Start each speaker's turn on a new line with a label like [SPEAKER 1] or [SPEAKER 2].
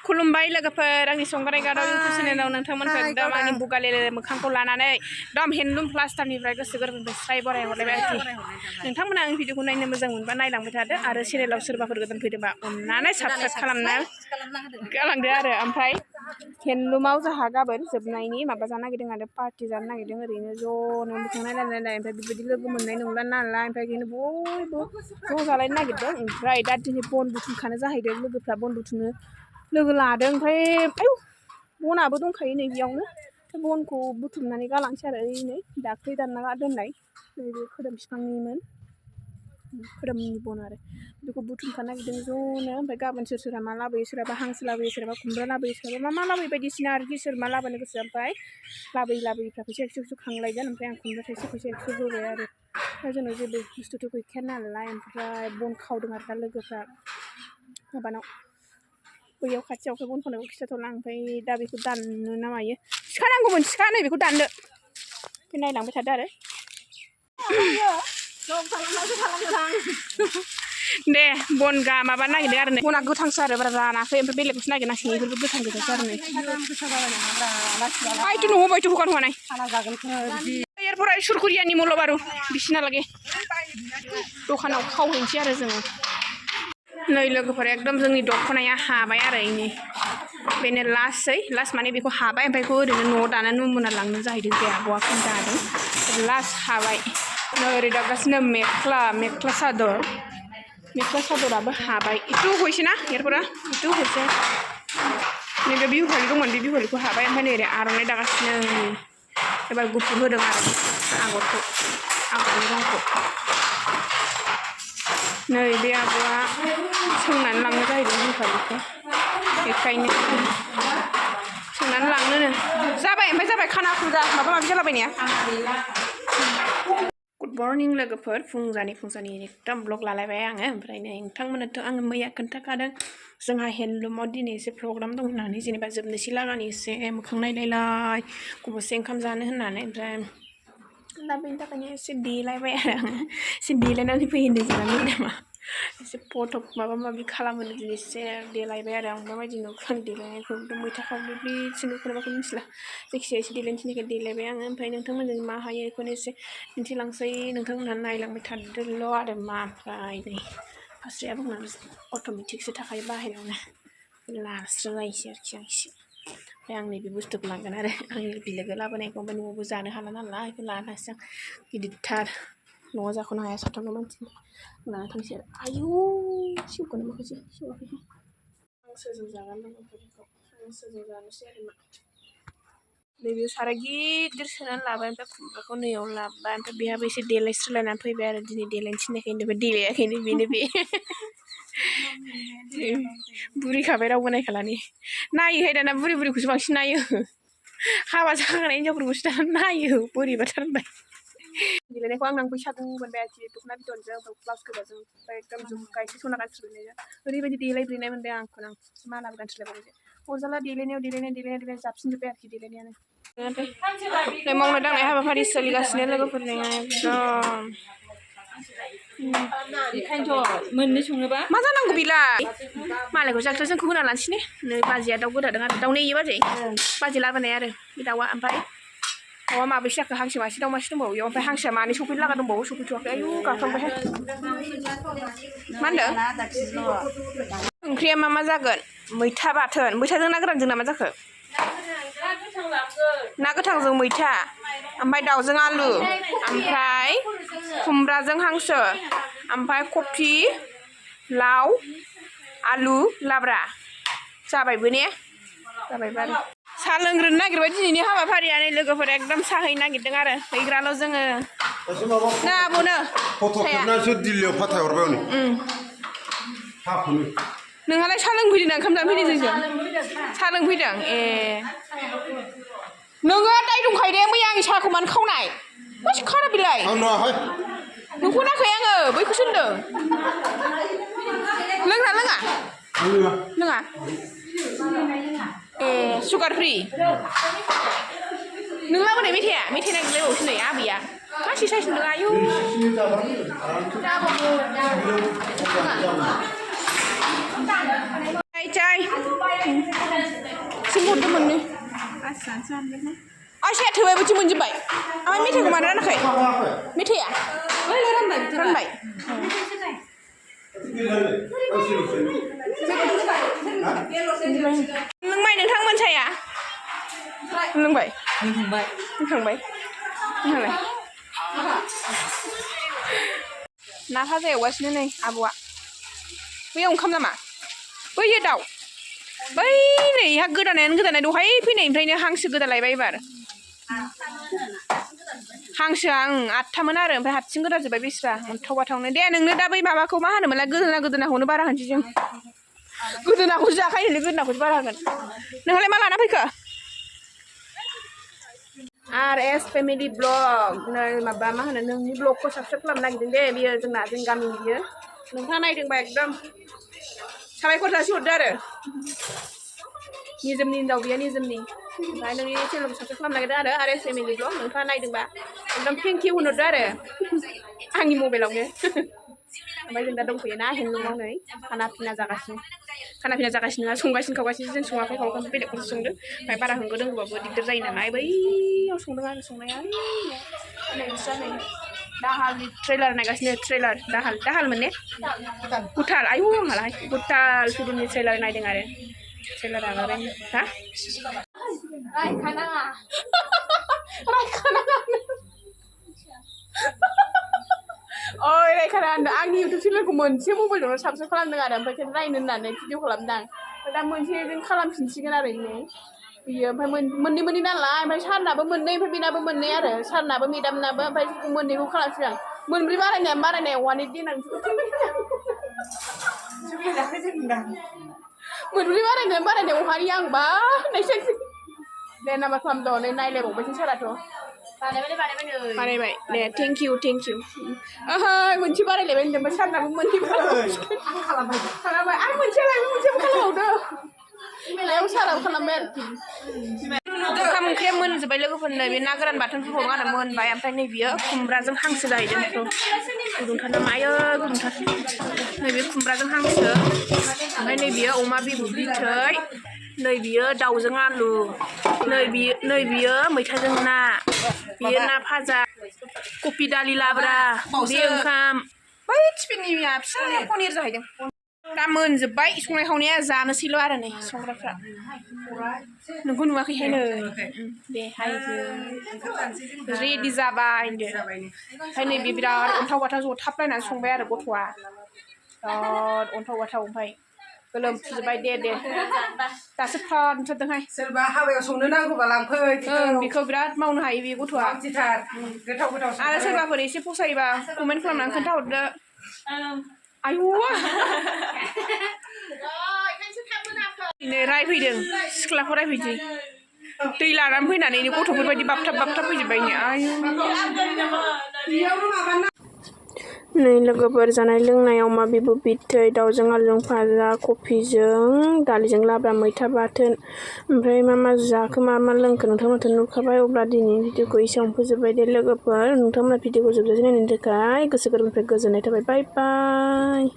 [SPEAKER 1] खुलुमबाय लोगोफोर आंनि संगाराय गादाव इउटुब चेनेलाव नोंथांमोनखौ एकदम आंनि बुगाले मोखांखौ लानानै एकदम हेन्दलुम प्लास्टारनिफ्राय गोसो गोरबोनिफ्राय स्राय बराय हरलायबाय आरोखि नोंथांमोना आंनि भिडिअखौ नायनो मोजां मोनबा नायलांबाय थादो आरो चेनेलाव सोरबाफोर गोदान फैदोंबा अननानै साबस्क्राइब खालामना गालांदो आरो ओमफ्राय हेन्दलुमाव जोंहा गाबोन जोबनायनि माबा जानो नागिरदों आरो पार्टि जानो नागिरदों ओरैनो ज'नो मोखां नायलायलाय ओमफ्राय बेबायदि लोगो मोननाय नंला नालाय ओमफ्राय बेनो बयबो ज' जालायनो नागिरदों ओमफ्राय दा दिनै बन बुथुमखानो जाहैदों लोगोफ्रा बन बुथुमनो लोगो लादों ओमफ्राय बनाबो दंखायो नै बेयावनो बनखौ बुथुमनानै गालांसै आरो नै दाख्लै दानना दोननाय बे खोदोम बिफांनिमोन खोदोमनि बन आरो बेखौ बुथुमखानो नागिरदों ज'नो ओमफ्राय गाबोन सोरबा मा लाबोयो सोरबा हांसो लाबोयो सोरबा खुमब्रा लाबोयो सोरबा मा लाबोयो बायदिसिना आरोखि सोर मा लाबोनो गोसो ओमफ्राय लाबोयिफ्रा फैसा एक्स' खांलायगोन ओमफ्राय आं खुमब्रा थाइसे फैसा एक्स' होबाय आरो ओमफ्राय जोंनाव जेबो बुस्थुथ' गैखाया नालाय ओमफ्राय बन खावदों आरो दा लोगोफ्रा माबानाव बैयाव खाथियाव बन खावनायखौ खिथाथ'ला ओमफ्राय दा बेखौ दाननो ना मायो सिखा नांगौमोन सिखा नै बेखौ दाननो ओमफ्राय नायलांबाय थादो आरो दे बन माबा नागिरदों आरो नै बना गोथांसो आरो बारा रानाखै ओमफ्राय बेलेगखौसो नागिरनांसिगोन बेफोरबो गोथां गोथांसो आरो नै बायथ' न'आव बायथ' हुगार हुगानाय एरफोरा सुरखुरियानि मल' बारु बिसिनालागे दखानाव खावहैनोसै आरो जोङो नै लोगोफोर एकदम जोंनि दख'नाया हाबाय आरो इनि बेनो लास्ट माने बेखौ हाबाय ओमफ्राय बेखौ ओरैनो न'आव दानानै नमुना लांनो जाहैदों जे आब'आ दादों लास्ट हाबाय नै ओरै दागासिनो मेख्ला सादराबो हाबाय इटु हयसै ना एरफोरा इटु हयसै नैबे बिहु फालि दंमोन बे बिहु फालिखौ हाबाय ओमफ्राय नै ओरै आर'नाइ दागासिनो एबार गुफुर होदों आरो आगरनि रंखौ नै बे आब'आ सोंनानै लांनो जाहैदों बिहु फालिखौ बेखायनो सोंनानै लांनोनो जाबाय ओमफ्राय जाबाय खाना खुजा माबा माबि जालाबायनाया गुड मर्निं लोगोफोर फुंजानि एकदम ब्लग लालायबाय आङो ओमफ्राय नै नोंथांमोननोथ' आङो मैया खोन्थाखादों जोंहा हेन्दलुमाव दिनै एसे प्रग्राम दं होननानै जेनेबा जोबनोसै लागानि एसे मोखां नायलायलाय खबसे ओंखाम जानो होननानै ओमफ्राय दा बेनि थाखायनो एसे देलायबाय आरो आङो एसे देलायनानै फैहोनो जोंना मेदामा एसे फटक माबा माबि खालामहोनो दिनै एसे देलायबाय आरो आं माबायदि नुखो आं देलायनायखौ मैथा खावब्लि नुखोनाबाखौ मिथिला जायखिजाया एसे देलायनो थिननायखाय देलायबाय आङो ओमफ्राय नोंथांमोनजों मा हायो बेखौनो एसे दिन्थिलांसै नोंथांमोनहा नायलांबाय थादोल' आरो ओमफ्राय नै फास्राया बुंनानै अट'मेटिकसो थाखायो बाहेरायावनो लास्रोलायसै आरोखि आं एसे ओमफ्राय आं नैबे बुस्थुखौ लांगोन आरो आंनि बिलोगो लाबोनायखौ ओमफ्राय न'आवबो जानो हाला नालाय बेखौ लाना थांसै आं गिदिरथार न'आव जाख'नो हाया साथामल' मानसि लाना थांसै आरो आयौ सेवखोना माखासे सेवाखै हांसोजों जागोन लोगोफोरखौ हांसोजों जानोसै आरो मा नैबे साराय गिदिर सोनानै लाबाय ओमफ्राय खुमब्राखौ नैयाव लाबाय ओमफ्राय बेहाबो एसे देलायस्रोलायनानै फैबाय आरो दिनै देलायनो थिननायखाय देलायाखैनो बेनो बे बुरिखाबाय रावबो नायखालानि नायोहाय दाना बुरिखौसो बांसिन नायो हाबा जाखांनाय हिनजावफोरखौसो दाना नायो बोरैबाथारबाय देलायनायखौ आं बैसागु मोनबाय आरोखि दख'ना बिदनजों ब्लाउस गोजाजों ओमफ्राय एकदम गायखेर सना गानस्लायनायजों ओरैबायदि देलायब्रेनाय मोनबाय आंखौनो मालाबो गानस्लायबावबाय अरजाला देलायनायाव जाबसिनजोब्बाय आरोखि देलायनायानो ओमफ्राय मावनाय दांनाय हाबाफारि सोलिगासिनो लोगोफोरजों एकदम
[SPEAKER 2] बेखायनोथ' मोननै संनोबा
[SPEAKER 1] मा जानांगौ बेलाय मालायखौ जाखो जोंखौ होना लानोसै नै बाजैया दाउ गोदादों आरो दाउ नेयो बाजै लाबोनाय आरो बे दाउआ ओमफ्राय दाउआ माबैसो जाखो हांसो मासे दाउ मासे दंबावो बेयाव ओमफ्राय हांसोआ मानै सफैनो लागा दंबावो सफैथ'वाखै आयु गाफ्लांबायहाय मा होनदों ओंख्रिया मा जागोन मैथा बाथोन मैथाजों ना गोरानजों ना मा जाखो ना गोथांजों मैथा ओमफ्राय दाउजों आलु ओमफ्राय खुमब्राजों हांसो ओमफ्राय कफि लाव आलु लाब्रा जाबायबो ने जाबायबो आरो साहा लोंग्रोनो नागिरबाय दिनैनि हाबाफारिया नै लोगोफोर एकदम साहा हैनो नागिरदों आरो हैग्राल' जोङो ना आब'नो
[SPEAKER 3] दिल्लीयाव फाथायहरबाय
[SPEAKER 1] नोंहालाय साहा लोंफैदों ना ओंखाम जानो फैदों जोंजों साहा लोंफैदों ए नोङो दाय दंखायो दे मैया आंनि साहाखौ मानो खावनाय मासे खाना बिलाय नोंखौ नाखै आङो बैखौसो होनदों लोंना लोङा ए सुगार फ्रि नों लाबोनाय मेथाइ नागिरलायबावसो नै आबैया गासै साइज नों आयु सिम्बुरदो मोननै आसाया थोबाय बोथि मोनजोब्बाय ओमफ्राय मेथाइखौ मानो रानाखै मेथाइया रानबाय लोंबाय नोंथां मोनसाया लोंबाय लोंखांबाय नोंहालाय ना भाजा एवगासिनो नै आब'आ बैयाव ओंखाम नामा बैयो दाउ बै नै हा गोदानाय दहाय फैनायनिफ्रायनो हांसो गोदालायबाय एबार हांसोआ 8थामोन आरो ओमफ्राय हारसिं गोदाजोब्बाय बेसेबा अन्थाव बाथावनो दे नोंनो दा बै माबाखौ मा होनोमोनलाय गोदोनाखौनो बारा होनसै जों गोदोनाखौसो जाखायोलै गोदोनाखौसो बारा होगोन नोंहालाय मा लाना फैखो RS फेमिलि ब्लग नै माबा मा होनो नोंनि ब्लगखौ साबस्क्राइब खालामनो नागिरदों दे बियो जोंना जों गामिनि बियो नोंथाङा नायदोंबा एकदम साबायखर जासिहरदो आरो निजोमनि हिनजाव बियो निजोमनि ओमफ्राय नोंनि चेनेलखौ साबस्क्राइब खालामनो नागिरदों आरो RS फेमिलि ब्लग नोंथाङा नायदोंबा एकदम थेंक इउ होनहरदो आरो आंनि मबाइलावनो ओमफ्राय जों दा दंफैयो ना हेन्दलुमाव नै खाना पिना जागासिनो नङा संगासिनो खावगासिनो जों सङाखै खावाखै बेलेगफोरसो संदों ओमफ्राय बारा होंगो दोंगोबाबो दिगदार जायो नालाय बैयाव संदों आरो संनाया नै दाहालनि ट्रेलार नायगासिनो ट्रेलार दाहालमोन ने भुटाल आयु आंहालाय भुटाल फिल्मनि ट्रेलार नायदों आरो ट्रेलारा माबाय हा रायखानाङा ओइ रायखाना होनदों आंनि इउटुब चेनेलखौ मोनसे मबाइलावनो साबस्क्राइब खालामदों आरो ओमफ्राय रायनो होननानै भिडिअ खालामदों आं दा मोनसेजों खालामफिनसिगोन आरो बियो ओमफ्राय मोननै नालाय ओमफ्राय सारनाबो मोननै ओमफ्राय बेनाबो मोननै आरो सारनाबो मेदामनाबो ओमफ्राय मोननैखौ खालामसिगोन मोनब्रै बारायनाया औवानि देनां मोनब्रै बारायनाया औवानि आं बानायसै दे नामा खालामदो नै नायलायबावबायसो साराथ' बानायबाय दे थेंक इउ ओहो मोनसे बारायलायबाय होनदों सारनाबो मोननै खालामबाय आं मोनसेबो खालामबावदो बेयाव साराबो खालामबाय आरोखि ओंखाम ओंख्रिया मोनजोब्बाय लोगोफोरनो बे ना गोरान बाथोनफोरखौ आरो मोनबाय ओमफ्राय नैबेयो खुमब्राजों हांसो जाहैदों बेखौ गुदुंथार मायो गुदुंथार नैबे खुमब्राजों हांसो ओमफ्राय नैबेयो अमा बिबु बिथै नैबेयो दाउजों आलु नैबेयो मैथाजों ना बेयो ना भाजा कफि दालि लाब्रा बे ओंखाम बै टिफिननिया फिसा पनिर जाहैदों दा मोनजोब्बाय संनाय खावनाया जानोसैल' आरो नै संग्राफ्रा नोंखौ नुवाखैहाय नै दे हायदो रेडि जाबाय होनदो ओमफ्राय नैबे बिराद अन्थाव बाथाव जथाबलायनानै संबाय आरो गथ'आ बिराद अन्थाव बाथाव ओमफ्राय गोलोमफुजोब्बाय दे दासो फ्राद ओंखारदोंहाय
[SPEAKER 4] सोरबा हाबायाव संनो नांगौबा लांफै
[SPEAKER 1] बेखौ बिराद मावनो हायो बे गथ'आ
[SPEAKER 4] गोथाव
[SPEAKER 1] आरो सोरबाफोर एसे फसायोबा कमेन्ट खालामनानै खोन्थाहरदो आयु रायफैदों सिख्लाखौ रायफैदों दै लानानै फैनानै गथ'फोरबायदि बाबथाब फैजोब्बाय आयु नै लोगोफोर जानाय लोंनायाव अमा बिबु बिथै दाउजों आलुजों भाजा कफिजों दालिजों लाब्रा मैथा बाथोन ओमफ्राय मा जाखो मा लोंखो नोंथांमोनथ' नुखाबाय अब्ला दिनैनि भिडिअखौ एसेयावनो फोजोबबाय दे लोगोफोर नोंथांमोना भिडिअखौ जोबजासे नायनायनि थाखाय गोसो गोरबोनिफ्राय गोजोननाय थाबाय बाय बाय